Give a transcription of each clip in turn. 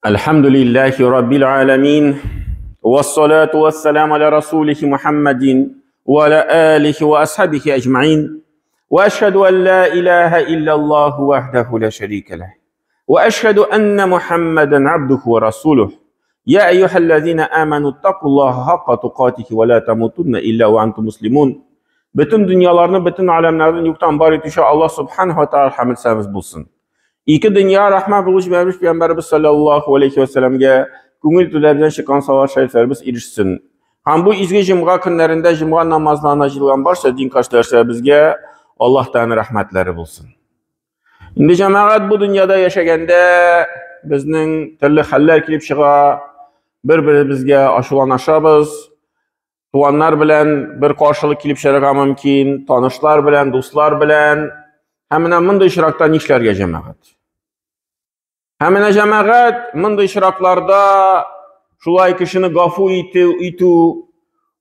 Әлхәмдүлилләһи раббил аламин. Вассалату вассалам аля расулихи Мухаммадин ва аля алихи ва асхабихи аҗмаин. Ва ашһаду ан ла илаһа иллаллаһу вахдаху ла шәрика лах. Ва ашһаду анна Мухаммадан абдуху ва расулух. Я әйюһәлләзина аману тақуллаһа хаққа туқатихи ва ла тамутунна илля ва антум муслимун. Бөтен дөньяларны, бөтен аләмнәрне юктан бар итүче Аллаһ субханаһу ва тааля хәмд сәбез булсын. Ике дөнья рәхмәт булып җибәрмеш пәйгамбәребез саллаллаһу алейхи ва сәлламгә күңел түләрдән чыккан савап шәрифләребез ирешсен. Һәм бу изге җомга көннәрендә җомга намазларына җыелган барча дин кардәшләребезгә Аллаһ Тәгаләнең рәхмәтләре булсын. Инде җәмәгать бу дөньяда яшәгәндә безнең төрле хәлләр килеп чыга, бер-беребезгә ачуланашабыз, туганнар белән бер каршылык килеп чыгарга мөмкин, танышлар белән, дуслар белән. Һәм менә мондый очракта нишләргә җәмәгать? Һәм менә җәмәгать мондый очракларда шулай кешене гафу итү, итү,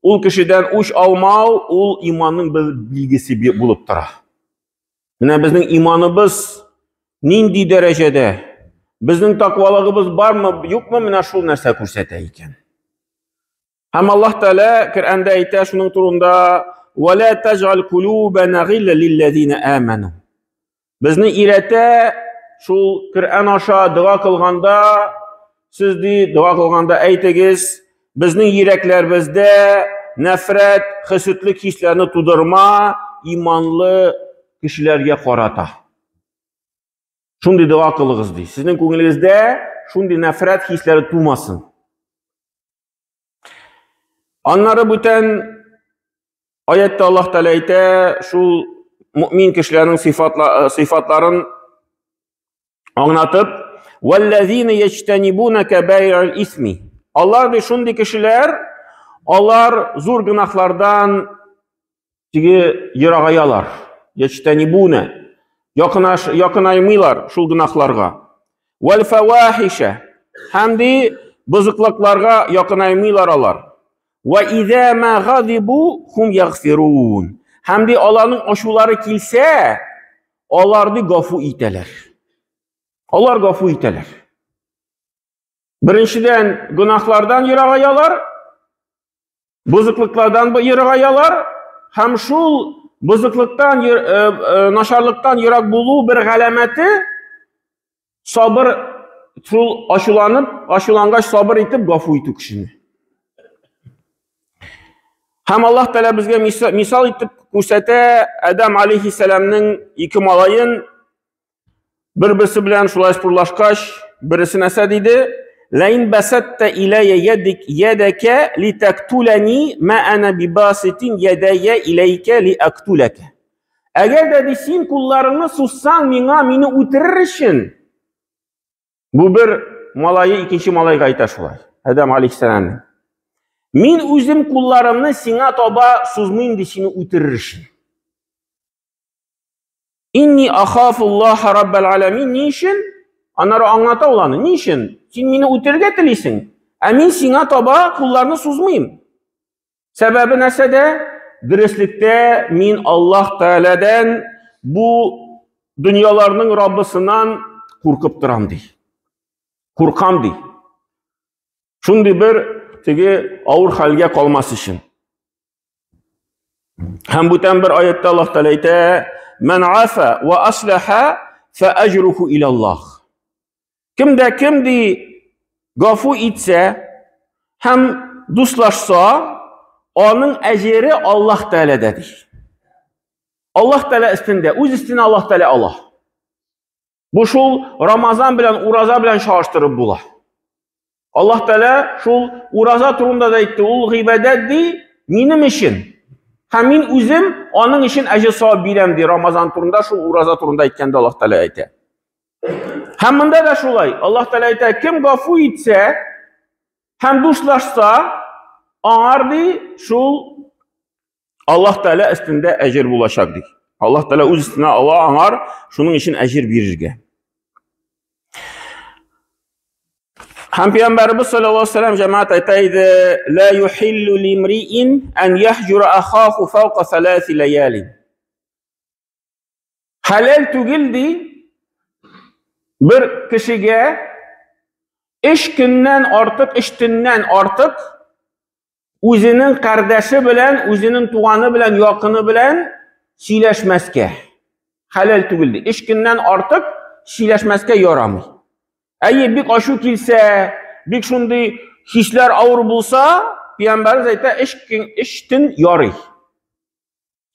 ул кешедән үч алмау, ул иманның бер билгесе булып тора. Менә безнең иманыбыз нинди дәрәҗәдә? Безнең таквалыгыбыз бармы, юкмы? Менә шул нәрсә күрсәтә икән. Һәм Аллаһ Тәгалә Коръәндә әйтә шуның турында: "Ва ла таҗ'ал кулубана гилла лилләзина аману". Безне өйрәтә шул Коръән аша дога кылганда, сез ди, дога кылганда әйтегез, безнең йөрәкләребездә нәфрәт, хөсетлек хисләрне тудырма иманлы кешеләргә карата. Шундый дога кылыгыз ди. Сезнең күңелегездә шундый нәфрәт хисләре тумасын. Аннары бүтән аятта Аллаһ Тәгалә әйтә, шул мөмин кешеләрнең сыйфатларын аңлатып, "Валлазина яҗтанибуна кабаирал исми". Алар ди шундый кешеләр, алар зур гөнаһлардан теге ерагаялар. Яҗтанибуна. Якынаш, якынаймыйлар шул гөнаһларга. Вәл фавахиша. Һәм ди бозыклыкларга якынаймыйлар алар. Ва иза ма гадибу хум ягфирун. Һәм ди аларның ачулары килсә, алар ди гафу итәләр. Алар гафу итәләр. Беренчедән, гөнаһлардан ерагаялар, бозыклыклардан ерагаялар һәм шул бозыклыктан, начарлыктан ерак булу бер галәмәте сабыр, шул ачуланып, ачулангач сабыр итеп гафу итү кешене. Һәм Аллаһ Тәгалә безгә мисал итеп күрсәтә Адам алейхиссәламның ике малаен Бер-берсе белән шулай спорлашкач, бересе нәрсә диде? Ләин басатта иләйя ядик ядәкә литактулани ма ана бибаситин ядәйя иләйкә лиактуләкә. Әгәр дә ди син кулларыңны сузсаң миңа мине үтерер өчен, бу бер малае икенче малайга әйтә шулай. Адәм алейхиссәламның. Мин үзем кулларымны сиңа таба сузмыйм ди сине үтерер өчен. Инни ахафуллаһа раббал аламин. Ни өчен? Аннары аңлата ул аны. Ни өчен? Син мине үтерергә телисең, ә мин сиңа таба кулларны сузмыйм. Сәбәбе нәрсәдә? Дөреслектә мин Аллаһ Тәгаләдән бу дөньяларның Раббысыннан куркып торам ди. Куркам ди. Шундый бер теге авыр хәлгә калмас өчен. Һәм бүтән бер аятта Аллаһ Тәгалә әйтә: "Ман афа ва аслаха фа аҗруху иля Аллаһ". Кем дә кем ди гафу итсә һәм дуслашса, аның әҗере Аллаһ Тәгаләдә ди. Аллаһ Тәгалә өстендә, үз өстенә Аллаһ Тәгалә ала. Бу шул Рамазан белән ураза белән чагыштырып була. Аллаһ Тәгалә шул ураза турында да әйтте, ул гыйбадәт ди, минем өчен. Һәм мин үзем аның өчен әҗер савап бирәм ди Рамазан турында, шул ураза турында әйткәндә Аллаһ Тәгалә әйтә. Һәм монда да шулай. Аллаһ Тәгалә әйтә, кем гафу итсә һәм дуслашса, аңар ди шул Аллаһ Тәгалә өстендә әҗер булачак ди. Аллаһ Тәгалә үз өстенә ала аңар шуның өчен әҗер бирергә. Һәм Пәйгамбәребез саллаллаһу алейһи вәсәлләм җәмәгать әйтә иде: "Ла юхиллу лимриин ан яхҗура ахаху фаука саласи лаялин". Хәләл түгел ди бер кешегә Өч көннән артык, өч төннән артык үзенең кардәше белән, үзенең туганы белән, якыны белән сөйләшмәскә. Хәләл түгел ди. Өч көннән артык сөйләшмәскә ярамый. Әйе, бик ачу килсә, бик шундый хисләр авыр булса, пәйгамбәребез әйтә, өч көн, өч төн ярый.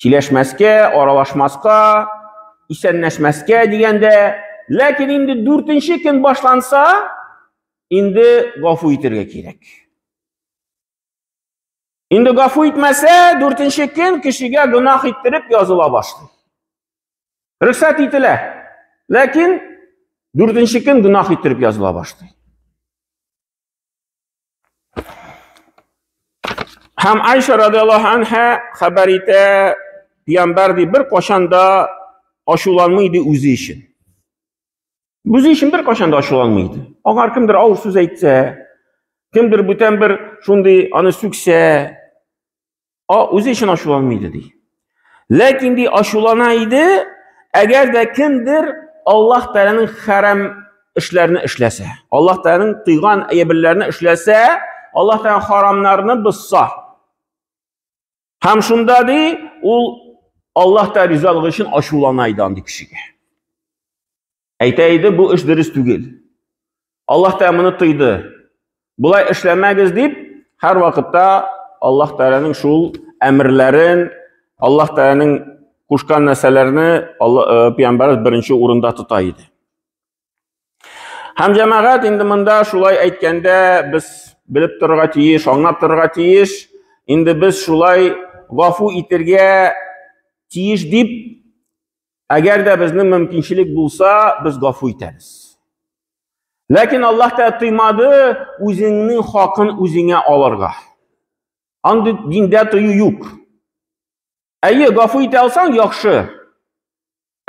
Сөйләшмәскә, аралашмаска, исәнләшмәскә дигәндә, ләкин инде дүртенче көн башланса, инде гафу итәргә кирәк. Инде гафу итмәсә, дүртенче көн кешегә гөнаһ иттереп языла башлый. Рөхсәт ителә. Ләкин дүртенче көн гөнаһ иттереп языла башлый. Һәм Айша радиаллаһу анха хәбәр итә, пәйгамбәр ди бер кашан да ачуланмый иде үзе өчен. Үзе өчен бер кашан да ачуланмый иде. Аңар кемдер авыр сүз әйтсә, кемдер бүтән бер шундый аны сүксә, А үзе өчен ачуланмый иде ди. Ләкин ди ачулана иде, әгәр дә кемдер Аллаһ Тәгаләнең хәрам эшләрне эшләсә, Аллаһ Тәгаләнең тыйган әйберләрне эшләсә, Аллаһ Тәгалә харамнарны бозса. Һәм шунда ди, ул Аллаһ Тәгалә ризалыгы өчен ачулана иде андый кешегә. Әйтә иде, бу эш дөрес түгел. Аллаһ Тәгалә моны тыйды. Болай эшләмәгез дип, һәр вакытта Аллаһ Тәгаләнең шул әмерләрен, Аллаһ Тәгаләнең кушкан нәрсәләрне э, пәйгамбәрбез беренче урында тота иде. Һәм җәмәгать инде монда шулай әйткәндә без белеп торырга тиеш, аңлап торырга тиеш. Инде без шулай гафу итергә тиеш дип Әгәр дә безнең мөмкинчелек булса, без гафу итәбез. Ләкин Аллаһ та тыймады үзеңнең хакын үзеңә алырга. Андый диндә тыю юк. Әйе, гафу итә алсаң, яхшы.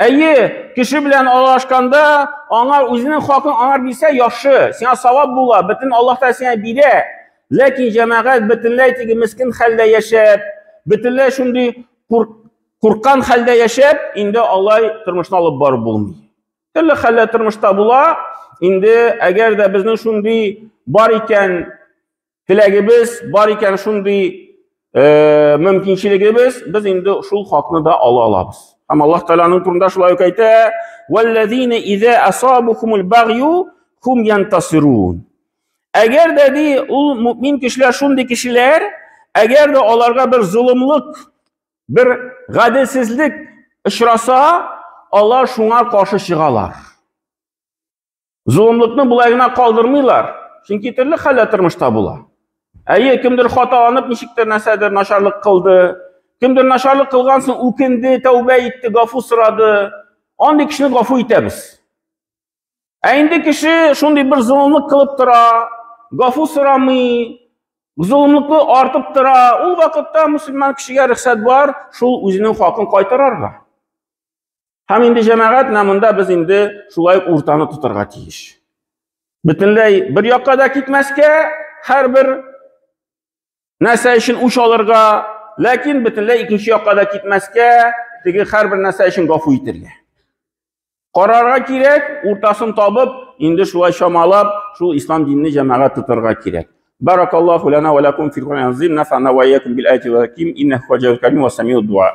Әйе, кеше белән аралашканда, аңа үзенең хакын аңар бирсә, яхшы. Сиңа савап була, бөтен Аллаһ та сиңа бирә. Ләкин җәмәгать бөтенләй теге мескен хәлдә яшәп, бөтенләй шундый Курккан хәлдә яшәп, инде алай тормышны алып барып булмый. Төрле хәлләр тормышта була. Инде әгәр дә безнең шундый бар икән теләгебез, бар икән шундый э, мөмкинчелегебез, без инде шул хакны да ала алабыз. Һәм Аллаһ Тәгалә аның турында шулай ук әйтә: "Валлазина иза асабухумул багью хум янтасирун". Әгәр дә ди, ул мөмин кешеләр шундый кешеләр, әгәр дә аларга бер золымлык Бер гаделсезлек очраса, алар шуңа каршы чыгалар. Золымлыкны болай гына калдырмыйлар, чөнки төрле хәлләр тормышта була. Әйе, кемдер хаталанып, ничектер нәрсәдер начарлык кылды, кемдер начарлык кылган соң үкенде, тәүбә итте, гафу сорады. Андый кешене гафу итәбез. Ә инде кеше шундый бер золымлык кылып тора, гафу сорамый, золымлыкны артып тора, ул вакытта мөселман кешегә рөхсәт бар, шул үзенең хакын кайтарырга. Һәм инде җәмәгать менә монда без инде шулай ук уртаны тотарга тиеш. Бөтенләй бер якка да китмәскә, һәрбер нәрсә өчен үч алырга, ләкин бөтенләй икенче якка да китмәскә, теге һәрбер нәрсә өчен гафу итәргә. Карарга кирәк, уртасын табып, инде шулай чамалап, шул ислам динне җәмәгать тотарга кирәк. Баракаллаху лана ва лакум фил Кур'ан азим, нафана ва иякум бил аяти ва хаким, иннаху хаҗарul карим ва самиуд дуа.